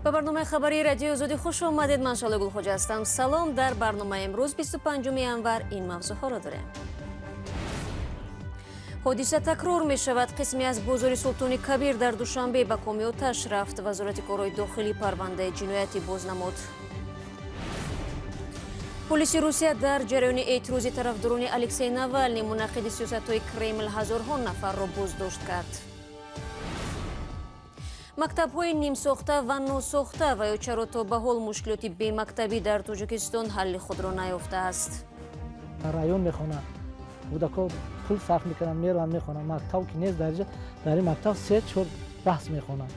Ба барномаи хабарии Радиои Озодӣ хуш омадед. Ман Шалои Гулхоҷа ҳастам. Салом. Дар барномаи имрӯз 25 январ ин мавзӯъҳоро дорем. Ҳодиса такрор мешавад. Қисме аз бозори Султони Кабир дар Душанбе ба коми оташ рафт. Вазорати корҳои дохилӣ парвандаи ҷиноятӣ боз намуд. Полиси Русия дар ҷараёни эътирози тарафдорони Алексей Навалний, мунаққиди сиёсатҳои Кремл, ҳазорҳо нафарро боздошт кард. Мактабҳои нимсохта ва носохта ва ё чаро то ба ҳол мушкилоти бемактабӣ дар Тоҷикистон ҳалли худро наёфтааст. Район мехонанд, кӯдакҳо пул сарф мекунанд, мераванд, мехонанд. Мактаб ки нест, дар ин мактаб 3-4 баҳс мехонанд.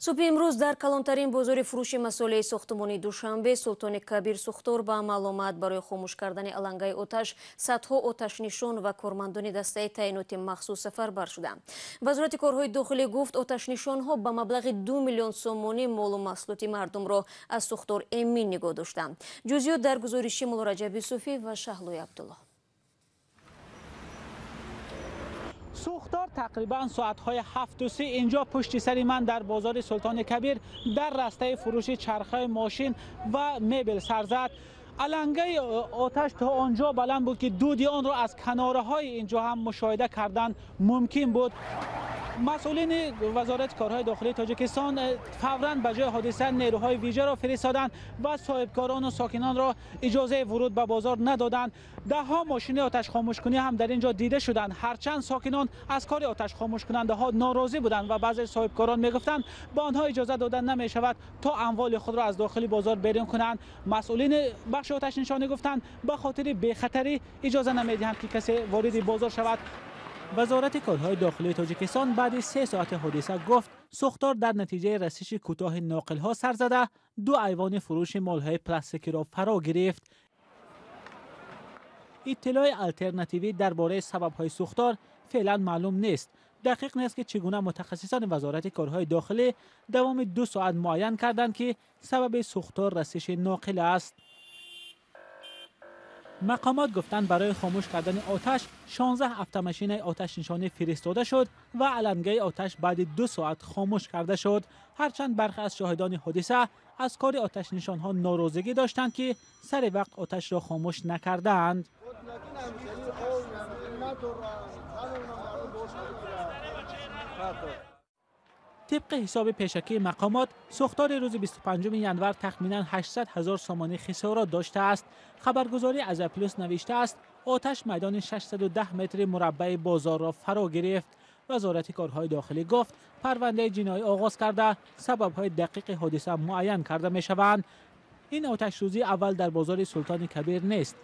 Субҳи имрӯз дар калонтарин бозори фурӯши масолеҳи сохтмонии Душанбе Султони Кабир сӯхтор ба амал омад. Барои хомӯш кардани алангаи оташ садҳо оташнишон ва кормандони дастаи таъиноти махсус сафарбар шуданд. Вазорати корҳои дохилӣ гуфт, оташнишонҳо ба маблағи 2 миллион сомонӣ молу маҳсулоти мардумро аз сӯхтор эмин нигоҳ доштанд. Ҷузъиёт дар гузориши Муллораҷаб Юсуфӣ ва Шаҳлои Абдулло. Сӯхтор тақрибан соатҳои 7:30 инҷо пушти сари ман дар бозори Султони Кабир дар растаи фурӯши чархҳои мошин ва мебел сар зад. Алангаи оташ то он ҷо баланд буд, ки дуди онро аз канораҳои инҷо ҳам мушоҳида кардан мумкин буд. Масъулини вазорати корҳои дохилии Тоҷикистон фавран ба ҷои ҳодиса нерӯҳои вижаро фиристоданд ва соҳибкорону сокинонро иҷозаи вуруд ба бозор надоданд. Даҳҳо мошини оташхомӯшкунӣ ҳам дар ин ҷо дида шуданд. Ҳарчанд сокинон аз кори оташхомӯшкунандаҳо норозӣ буданд ва баъзе соҳибкорон мегуфтанд, ба онҳо иҷоза дода намешавад то амволи худро аз дохили бозор берун кунанд. Масъулини бахши оташнишонӣ гуфтанд, ба хотири бехатарӣ иҷоза намедиҳанд, ки касе вориди бозор шавад. Вазорати корҳои дохилии Тоҷикистон баъди 3 соати ҳодиса гуфт, сӯхтор дар натиҷаи расиши кӯтоҳи ноқилҳо сар зада, 2 айвони фурӯши молҳои пластикиро фаро гирифт. Иттилои алтернативӣ дар бораи сабабҳои сӯхтор феълан маълум нест. Дақиқ нест, ки чӣ гуна мутахассисони вазорати корҳои дохилӣ давоми 2 соат муайян карданд, ки сабаби сӯхтор расиши ноқил аст. Мақомот гуфтанд, барои хомӯш кардани оташ 16 автомашинаи оташнишонӣ фиристода шуд ва алангаи оташ баъди 2 соат хомӯш карда шуд. Ҳарчанд бархе аз шоҳидони ҳодиса аз кори оташнишонҳо норозигӣ доштанд, ки сари вақт оташро хомӯш накардаанд. Тибқи ҳисоби пешакии мақомот, сӯхтори рӯзи 25 январ тахминан 800 ҳазор сомонӣ хисорот доштааст. Хабаргузории Азия Плюс навиштааст, оташ майдони 610 метри мураббаи бозорро фаро гирифт. Вазорати корҳои дохилӣ гуфт, парвандаи ҷиноӣ оғоз карда, сабабҳои дақиқи ҳодиса муайян карда мешаванд. Ин оташсӯзӣ аввал дар бозори Султони Кабир нест.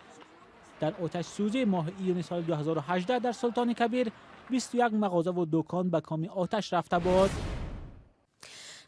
Дар оташсӯзии моҳи июни соли 2018 дар Султони Кабир 21 мағозаву дукон ба коми оташ рафта буд.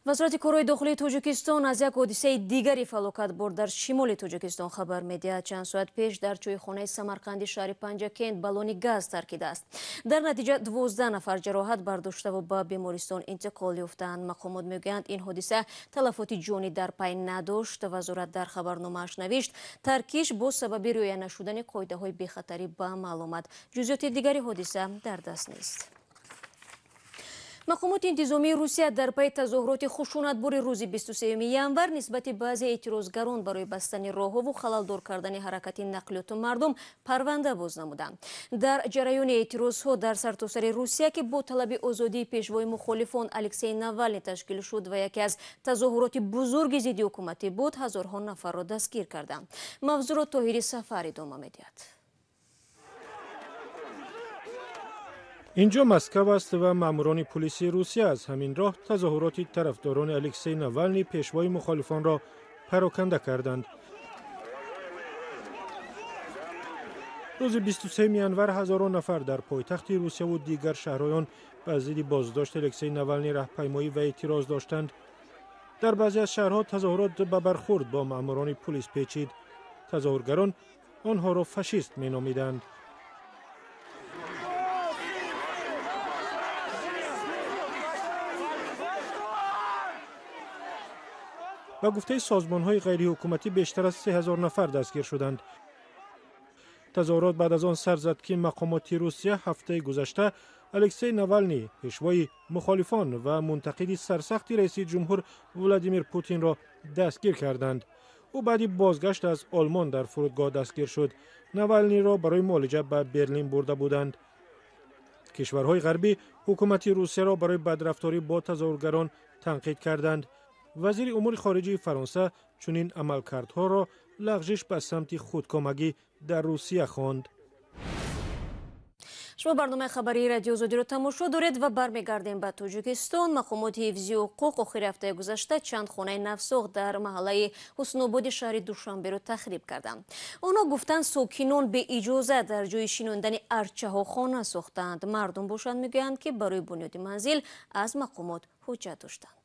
Вазорати корҳои дохилии Тоҷикистон аз як ҳодисаи дигари фалокатбор дар шимоли Тоҷикистон хабар медиҳад. Чанд соат пеш дар чойхонаи Самарқанди шаҳри Панҷакент баллони газ таркидааст. Дар натиҷа 12 нафар ҷароҳат бардоштаву ба бемористон интиқол ёфтаанд. Мақомот мегӯянд, ин ҳодиса талафоти ҷонӣ дар пай надошт. Вазорат дар хабарномааш навишт, таркиш бо сабаби риоя нашудани қоидаҳои бехатарӣ ба амал омад. Ҷузъиёти дигари ҳодиса дар даст нест. Мақомоти интизомии Русия дар пайи тазоҳуроти хушунатбори рӯзи 23 январ нисбати баъзе эътирозгарон барои бастани роҳҳову халалдор кардани ҳаракати нақлиёту мардум парванда боз намуданд. Дар ҷараёни эътирозҳо дар сартосари Русия, ки бо талаби озодии пешвои мухолифон Алексей Навалний ташкил шуд ва яке аз тазоҳуроти бузурги зидди ҳукуматӣ буд, ҳазорҳо нафарро дастгир карданд. Мавзӯъро Тоҳири Сафар идома медиҳад. Инҷо Москав аст ва маъмурони пулиси Русия аз ҳамин роҳ тазоҳуроти тарафдорони Алексей Навалний, пешвои мухолифонро пароканда карданд. Рӯзи 23 январ ҳазорон нафар дар пойтахти Русияву дигар шаҳрҳои он ба зидди боздошти Алексей Навалний раҳпаймоӣ ва эътироз доштанд. Дар баъзе аз шаҳрҳо тазоҳурот ба бархурд бо маъмурони пулис печид. Тазоҳургарон онҳоро фашист меномиданд. Ба гуфтаи созмонҳои ғайриҳукуматӣ бештар аз 3000 нафар дастгир шуданд. Тазоҳурот баъд аз он сар зад, ки мақомоти Русия ҳафтаи гузашта Алексей Навалний, пешвои мухолифон ва мунтақиди сарсахти раиси ҷумҳур Владимир Путинро дастгир карданд. Ӯ баъди бозгашт аз Олмон дар фурудгоҳ дастгир шуд. Навалниро барои муолиҷа ба Берлин бурда буданд. Кишварҳои ғарбӣ ҳукумати Русияро барои бадрафторӣ бо тазоҳургарон танқид карданд. Вазири умури хориҷии Фаронса чунин амалкардҳоро лағжиш ба самти худкомагӣ дар Русия хонд. Шумо барномаи хабарии Радио Озодиро тамошо доред ва бармегардем ба Тоҷикистон. Мақомоти ҳифзи ҳуқуқ охири ҳафтаи гузашта чанд хонаи навсохт дар маҳаллаи Ҳуснободи шаҳри Душанберо тахриб карданд. Онҳо гуфтанд, сокинон беиҷоза дар ҷои шинондани арчаҳо хона сохтаанд. Мардум бошанд, мегӯянд, ки барои бунёди манзил аз мақомот ҳуҷҷат доштанд.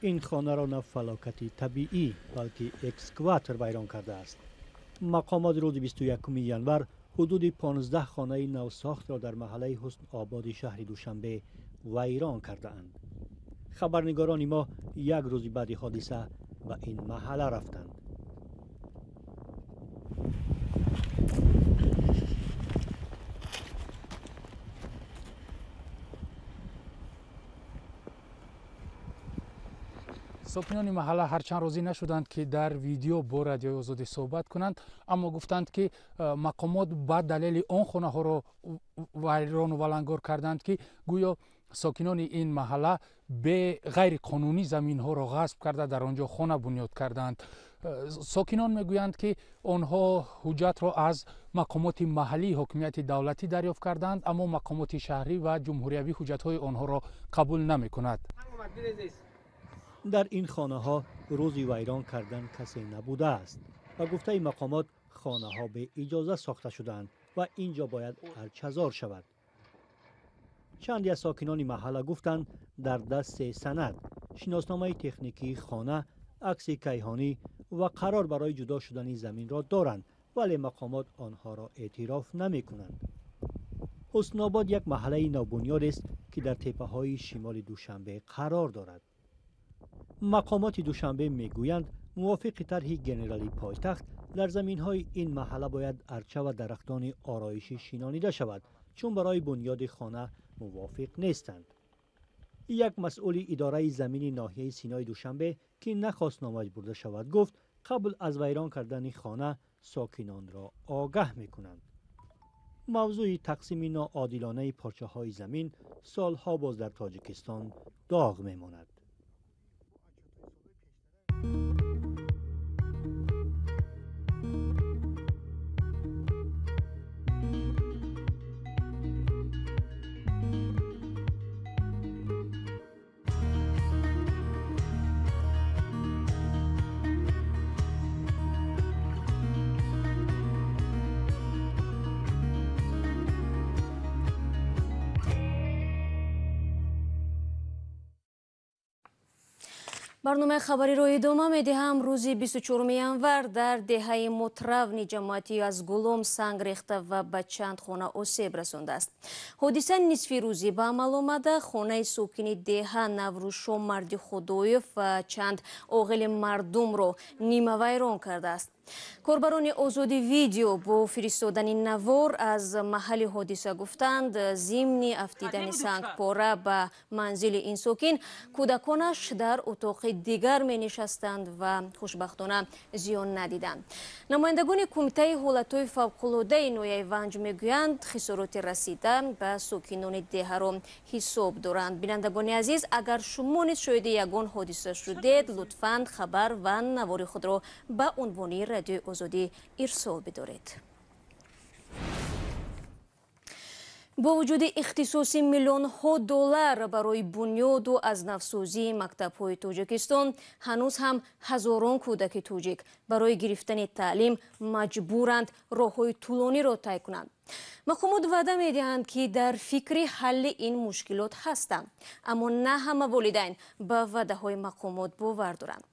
Ин хонаро на фалокати табиӣ, балки экскаватор вайрон кардааст. Мақомот рӯзи 21 январ ҳудуди 15 хонаи навсохтро дар маҳаллаи Ҳуснободи шаҳри Душанбе вайрон кардаанд. Хабарнигорони мо як рӯзи баъди ҳодиса ба ин маҳалла рафтанд. Сокинони маҳалла ҳарчанд розӣ нашуданд, ки дар видео бо Радиои Озодӣ суҳбат кунанд, аммо гуфтанд, ки мақомот ба далели он хонаҳоро вайрону валангор карданд, ки гӯё сокинони ин маҳалла бе ғайриқонунӣ заминҳоро ғасб карда дар он ҷо хона бунёд карданд. Сокинон мегӯянд, ки онҳо ҳуҷҷатро аз мақомоти маҳаллии ҳокимияти давлатӣ дарёфт карданд, аммо мақомоти шаҳрӣ ва ҷумҳуриявӣ ҳуҷҷатҳои онҳоро қабул намекунад. Дар ин хонаҳо рӯзи вайрон кардан касе набудааст. Ба гуфтаи мақомот, хонаҳо беиҷоза сохта шудаанд ва ин ҷо бояд арчазор шавад. Чанде аз сокинони маҳалла гуфтанд, дар даст се санад: шиносномаи техникии хона, акси кайҳонӣ ва қарор барои ҷудо шудани заминро доранд, вале мақомот онҳоро эътироф намекунанд. Ҳуснобод як маҳаллаи навбунёдест, ки дар теппаҳои шимоли Душанбе қарор дорад. Мақомоти Душанбе мегӯянд, мувофиқи тарҳи генералии пойтахт дар заминҳои ин маҳалла бояд арча ва дарахтони ороишӣ шинонида шавад, чун барои бунёди хона мувофиқ нестанд. Як масъули идораи замини ноҳияи Синои Душанбе, ки нахост номаш бурда шавад, гуфт, қабл аз вайрон кардани хона сокинонро огаҳ мекунанд. Мавзӯи тақсими ноодилонаи порчаҳои замин солҳо боз дар Тоҷикистон доғ мемонад. Барномаи хабариро идома медиҳам. Рӯзи 24 январ дар деҳаи Мутравни ҷамоати аз Гулом санг рехта ва ба чанд хона осеб расондааст. Ҳодиса нисфи рӯзӣ ба амал омада. Хонаи сокини деҳа Наврӯзшо Марди Худоев ва чанд оғили мардумро нимавайрон кардааст. Корбарони Озоди Видео бо фиристодани навор аз маҳалли ҳодиса гуфтанд, зимни афтидани сангпора ба манзили ин сокин кӯдаконаш дар утоқи дигар менишастанд ва хушбахтона зиён надиданд. Намояндагони Кумитаи ҳолатҳои фавқулодаи ноҳияи Ванҷ мегӯянд, хисороти расида ба сокинони деҳаро ҳисоб доранд. Бинандагони азиз, агар шумо низ шоҳиди ягон ҳодиса шудед, лутфан хабар ва навори худро ба унвони Радиои Озодӣ ирсол бидоред. Бо вуҷуди ихтисоси миллионҳо доллар барои бунёду аз навсозии мактабҳои Тоҷикистон, ҳанӯз ҳам ҳазорон кӯдаки тоҷик барои гирифтани таълим маҷбуранд роҳҳои тӯлониро тай кунанд. Мақомот ваъда медиҳанд, ки дар фикри ҳалли ин мушкилот ҳастанд, аммо на ҳама волидайн ба ваъдаҳои мақомот бовар доранд.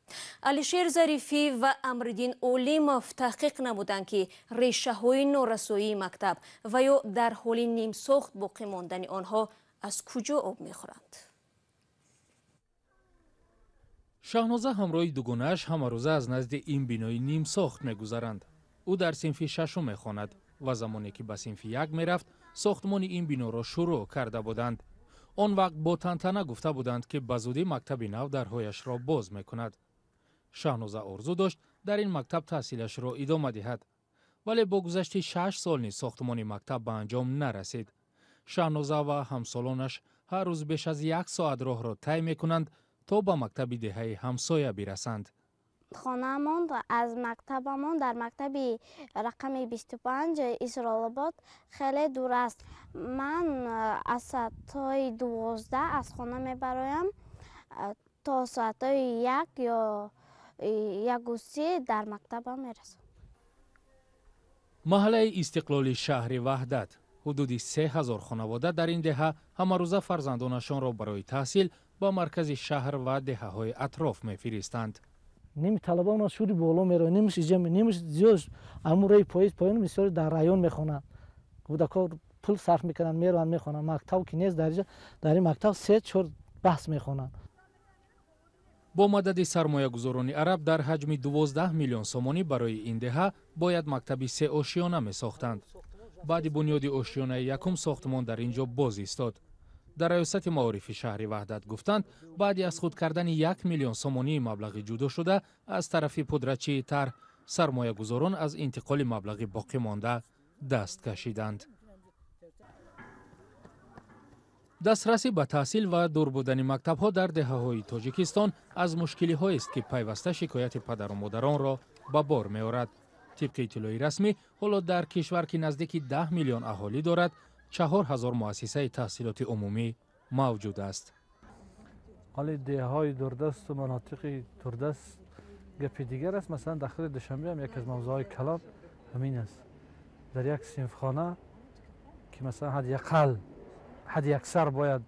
Алишер Зарифӣ ва Амриддин Олимов таҳқиқ намуданд, ки решаҳои норасоии мактаб ва ё дар ҳоли нимсохт боқӣ мондани онҳо аз куҷо об мехӯранд. Шаҳноза ҳамроҳи дугонааш ҳамарӯза аз назди ин бинои нимсохт мегузаранд. Ӯ дар синфи шашум мехонад. Ва замоне ки ба синфи як мерафт, сохтмони ин биноро шурӯъ карда буданд. Он вақт бо тантана гуфта буданд, ки ба зудӣ мактаби нав дарҳояшро боз мекунад. Шаҳноза орзу дошт дар ин мактаб таҳсилашро идома диҳад. Вале бо гузашти 6 сол низ сохтмони мактаб ба анҷом нарасид. Шаҳноза ва ҳамсолонаш ҳар рӯз беш аз 1 соат роҳро тай мекунанд то ба мактаби деҳаи ҳамсоя бирасанд. Хонаамон аз мактабамон дар мактаби рақами 25 Исролобод хеле дур аст. Ман аз соатҳои 12 аз хона мебароям то соатҳои 1 ё 1:30 дар мактабам мерасам. Маҳаллаи Истиқлоли шаҳри Ваҳдат. Ҳудуди 3000 хонавода дар ин деҳа ҳамарӯза фарзандонашонро барои таҳсил ба маркази шаҳр ва деҳаҳои атроф мефиристанд. Ними талаба онҳо шури боло меравад, нимаш иҷа, нимаш зиёд амураи поиз поён бисёр дар район мехонанд. Кӯдакҳо пул сарф мекунанд, мераванд мехонанд. Мактаб ки нест дар иҷа, дар ин мактаб 3-4 баҳс мехонанд. Бо мадади сармоягузорони араб дар ҳаҷми 12 миллион сомонӣ барои ин деҳа бояд мактаби сеошиёна месохтанд. Баъди бунёди ошиёнаи якум сохтмон дар ин ҷо боз истод. Дар раёсати маорифи шаҳри Ваҳдат гуфтанд, баъди аз худ кардани 1 миллион сомонии маблағи ҷудо шуда аз тарафи пудратчии тарҳ, сармоягузорон аз интиқоли маблағи боқӣ монда даст кашиданд. Дастрасӣ ба таҳсил ва дур будани мактабҳо дар деҳаҳои Тоҷикистон аз мушкилиҳоест, ки пайваста шикояти падару модаронро ба бор меорад. Тибқи иттилои расмӣ, ҳоло дар кишвар, ки наздики 10 миллион аҳолӣ дорад, 4000 муассисаи таҳсилоти умумӣ мавҷуд аст. ҳоли деҳаҳои дурдасту манотиқи дурдаст гапи дигар аст. Масалан, дар худи Душанбе ҳам яке аз мавзӯъҳои калон ҳамин аст. Дар як синфхона ки масалан ҳадди аксар бояд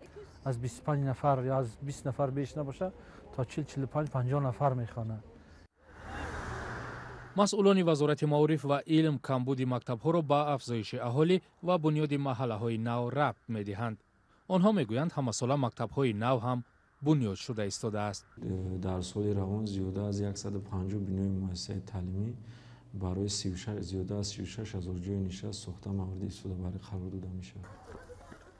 аз 25 нафар ё аз 20 нафар беш набошад, то 40, 45, 50 нафар мехонанд. Масъулони Вазорати маориф ва илм камбуди мактабҳоро ба афзоиши аҳолӣ ва бунёди маҳаллаҳои нав рабт медиҳанд. Онҳо мегӯянд, ҳамасола мактабҳои нав ҳам бунёд шуда истодааст. Дар соли равон зиёда аз 150 бинои муассисаи таълимӣ барои зиёда аз 36 ҳазор ҷойи нишаст сохта мавриди истифодабарӣ қарор дода мешавад.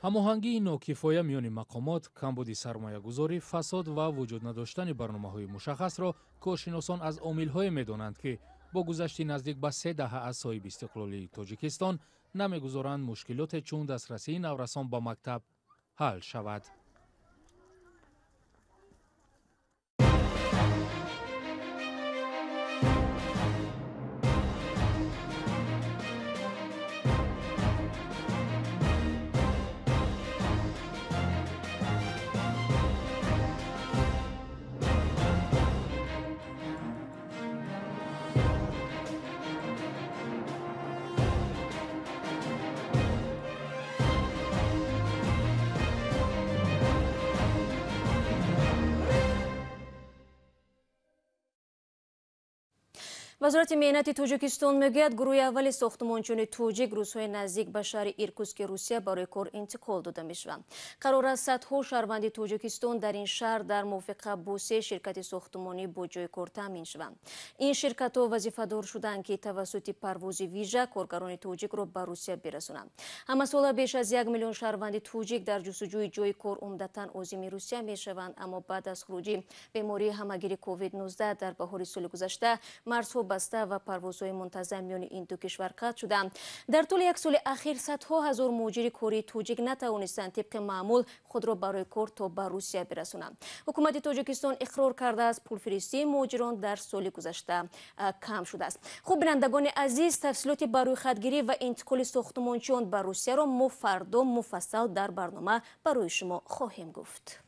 Ҳамоҳангии нокифоя миёни мақомот, камбуди сармоягузорӣ, фасод ва вуҷуд надоштани барномаҳои мушаххасро коршиносон аз омилҳое медонанд, ки бо гузашти наздик ба 3 даҳа аз соҳиби истиқлолии Тоҷикистон намегузоранд мушкилоте чун дастрасии наврасон ба мактаб ҳал шавад. Вазорати меҳнати Тоҷикистон мегӯяд, гурӯҳи аввали сохтмончиёни тоҷик рӯзҳои наздик ба шаҳри Иркутски Русия барои кор интиқол дода мешаванд. Қарор аст садҳо шаҳрванди Тоҷикистон дар ин шаҳр дар мувофиқа бо 3 ширкати сохтмонӣ бо ҷои кор таъмин шаванд. Ин ширкатҳо вазифадор шуданд, ки тавассути парвози вижа коргарони тоҷикро ба Русия бирасонанд. Ҳамасола беш аз 1 миллион шаҳрванди тоҷик дар ҷустуҷӯи ҷои кор умдатан озими Русия мешаванд, аммо баъд аз хуруҷи бемории ҳамагири COVID-19 дар баҳори соли гузашта марзҳо баста ва парвозҳои мунтазам миёни ин ду кишвар қатъ шуданд. Дар тӯли як соли ахир садҳо ҳазор муҳоҷири кории тоҷик натавонистанд тибқи маъмул худро барои кор то ба Русия бирасонанд. Ҳукумати Тоҷикистон иқрор кардааст, пулфиристии муҳоҷирон дар соли гузашта кам шудааст. Хуб, бинандагони азиз, тафсилоти ба рӯйхатгирӣ ва интиқоли сохтмончиён ба Русияро мо фардо муфассал дар барнома барои шумо хоҳем гуфт.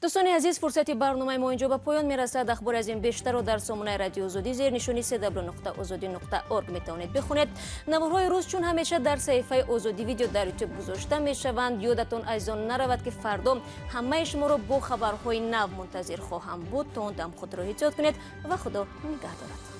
Дӯстони азиз, фурсати барномаи мо инҷо ба поён мерасад. Ахбори аз ин бештарро дар сомонаи Радиои Озодӣ зери нишони cw.ozodi.org метавонед бихонед. Наворҳои рӯз чун ҳамеша дар саҳифаи Озодӣ видео дар ютуб гузошта мешаванд. Ёдатон азизон наравад, ки фардо ҳамаи шуморо бо хабарҳои нав мунтазир хоҳам буд. То он дам худро эҳтиёт кунед ва Худо нигаҳдорад.